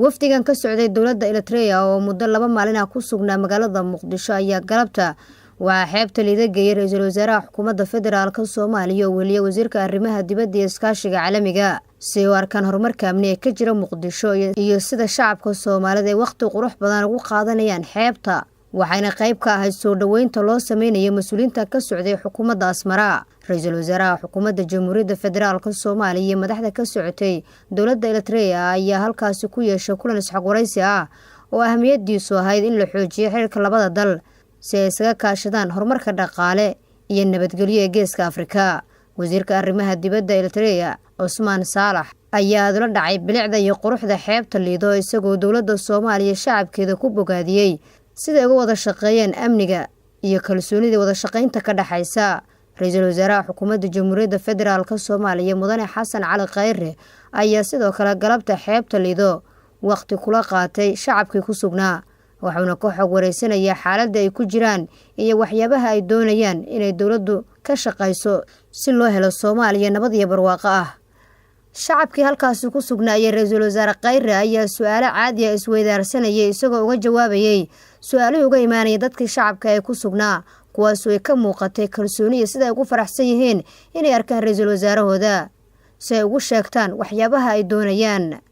Wafdigan ka socday dowladda Eritrea oo muddo 2 maalin ah ku sugnaa magaalada Muqdisho ayaa galabta waxaa xeebta Liido geeyay ra-iisul wasaaraha xukuumadda federaalka Soomaaliya oo weliya wasiirka arrimaha dibadda iyo iskaashiga caalamiga, si ay u arkaan horumarka amni ee ka jira Muqdisho iyo sida shacabka Soomaalida ay wakhti qurux badan ugu qaadanayaan xeebta. Waxayna qayb ka ahayd soo dhoweynta loo sameynayo mas-uuliyiinta ka socday xukuumadda Asmara. Ra-iisul wasaaraha xukuumadda Jamhuuriyadda Federaalka Soomaaliya iyo madaxda ka socotay dowladda Eritrea ayaa halkaasi ku yeeshay kulan isxog waraysi ah oo ahamiyadiisu ahayd in la xoojiyo xiriirka labada dal si ay isaga kaashadaan horumarka dhaqaale iyo nabadgelyo ee Geeska Afrika. Wasiirka arrimaha dibadda Eritrea, Cusmaan Saalax, ayaa adula dhacay bilicda iyo quruxda xeebta Liido, isagoo dowladda Soomaaliya shacabkeeda ku bogaadiyey siday uga wada shaqeeyeen amniga iyo kalsoonida wada shaqeynta ka dhexaysa. Ra-iisul wasaaraha xukuumadda Jamhuuriyadda Federaalka Soomaaliya, Mudane Xasan Cali Khayre, ayaa sidoo kale galabta xeebta Liido waqti kula qaatay shacabkii ku sugnaa, wuxuuna ka xog wareysanayaa xaaladda ay ku jiraan iyo waxyaabaha ay doonayaan inay dowladdu ka shaqayso si loo helo Soomaaliya nabad iyo barwaaqo ah. Shacabkii halkaasi ku sugnaa iyo ra-iisul wasaare Khayre ayaa su-aalo caadi ah isweydaarsanayay, isagoo uga jawaabayay su-aalihii uga imaanaya dadkii shacabka ee ku sugnaa, kuwaasoo ay ka muuqatay kalsooni iyo sida ay ugu faraxsan yihiin inay arkaan ra-iisul wasaarahooda si ay ugu sheegtaan waxyaabaha ay doonayaan.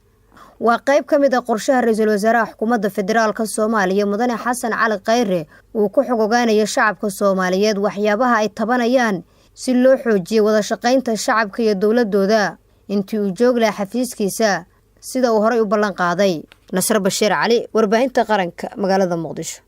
Waa qayb ka mid ah qorshaha ra-iisul wasaaraha xukuumadda federaalka Soomaaliya, Mudane Xasan Cali Khayre, uu ku xog ogaanayo shacabka Soomaaliyeed waxyaabaha ay tabanayaan si loo xoojiyo wada shaqaynta shacabka iyo dowladooda intii uu joogi lahaa xafiiskiisa, sida uu horey u ballan qaaday. Nasre Bashiir Cali, Warbaahinta Qaranka, magaalada Muqdisho.